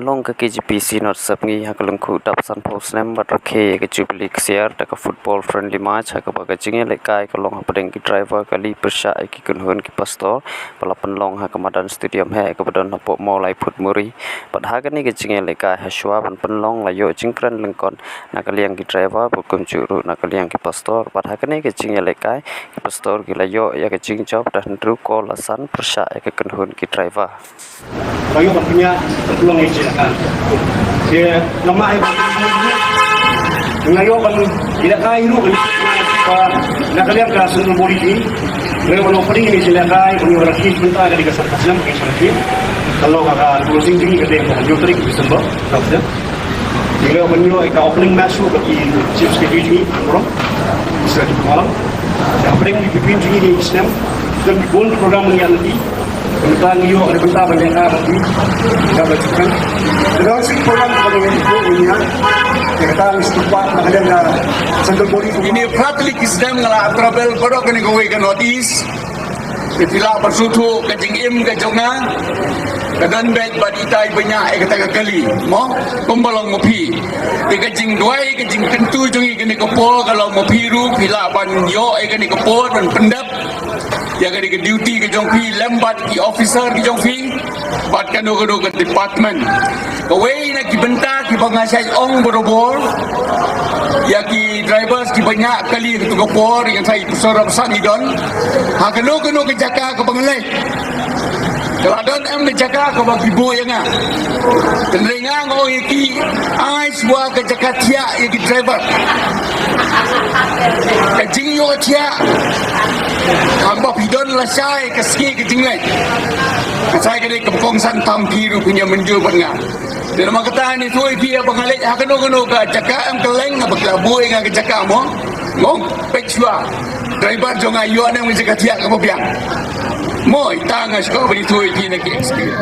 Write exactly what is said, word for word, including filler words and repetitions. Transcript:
Long ka K J P Synod Sepngi ha ka lyngkhuh dap sanphew snem bad rakhe ïa ka Jubilee Ksiar da ka football friendly match ha kaba ka jingïalehkai ka long hapdeng ki driver kali pyrshah ïa ki kynhun ki pastor ba la pynlong ha ka madan stadium heh kaba don hapoh Mawlai Phutmuri. Bad ha kane ka jingïalehkai hashwa ban pynlong la ïoh jingkren lyngkot na ka liang ki driver bad kumjuh ruh na ka liang ki pastor. Bad ha kane ka jingïalehkai ki pastor ki la ïoh ïa ka jingjop da hynriew kol la san pyrshah ïa ka kynhun ki driver. Ba ïoh ban pynïaid ban pynlong ïa ka jingïalehkai. Te namar ïa ba nga ïoh ban ïalehkai ruh ba na ka liang ka Central Body jong ngi. Nga ïoh ban ong pdeng ïa ka jingïalehkai ban ïoh rakhe bynta ka dei ka sdang ka sdang ka sdang. Ka long ka closing jong ngi ka dei ka hynñiew tarik December. Ka sdang. Nga ïoh ban ïoh ka opening match ruh bad ki chief secretary jong ngi, Bro. Sdang ki malam. Ïa pdeng ki pynjih ngi snem. Dan ki bun program ngi ïa lynti. Bynta ngi ïoh, ada bynta ban ïa ka bad ngi. Ka bad chukan. Ada sik program ban ïa ngi ïoh ngi ïa. Ïa kata ngi sdang pat, na ka liang ka Central Body. Ini pratlik ki snem nga la travel baroh kane kawei ka North East. Te phi lah ban sngewthuh ka jingim ka jong nga. Ka don beit bad itai bniah ïa kata ka kali. Mo, kumba long ma phi. Te ka jingduwai ka jingkyntu jong ngi kane ka por ka long ma phi ruh phi lah ban ïoh ïa kane ka por ban pyndep ïa kane ka duty ka jong phi lem bad ki officer ki jong phi bad kano kano ka department. Kawei na ki bynta kiba nga shait ong barabor ïa ki drivers kiba ñiah kali ha katu ka por, ïa kata i pynshong ïa ka sani don ha kano kano ka jaka kaba nga leit. Ka la don em ka jaka kaba ki buh ïa nga. Hynrei nga ong ïa ki, ai shuwa ka jaka thiah ïa ki driver. Ka jingïohthiah, haba phi don lashai ka sngi ka jingleit. Ka shai ka dei ka kongsan tam phi ruh phin ïa mynjur bad nga. Te namar kata ngi ïathuh ïa phi, haba nga leit ha kano kano ka jaka, em kylleng haba ki la buh ïa nga ka jaka mo. Ngong peit shuwa. Driver jong nga ïoh ne em ka jaka thiah kaba biang. Mo, ita nga shuwa ban ïathuh ïa phi na ki experience.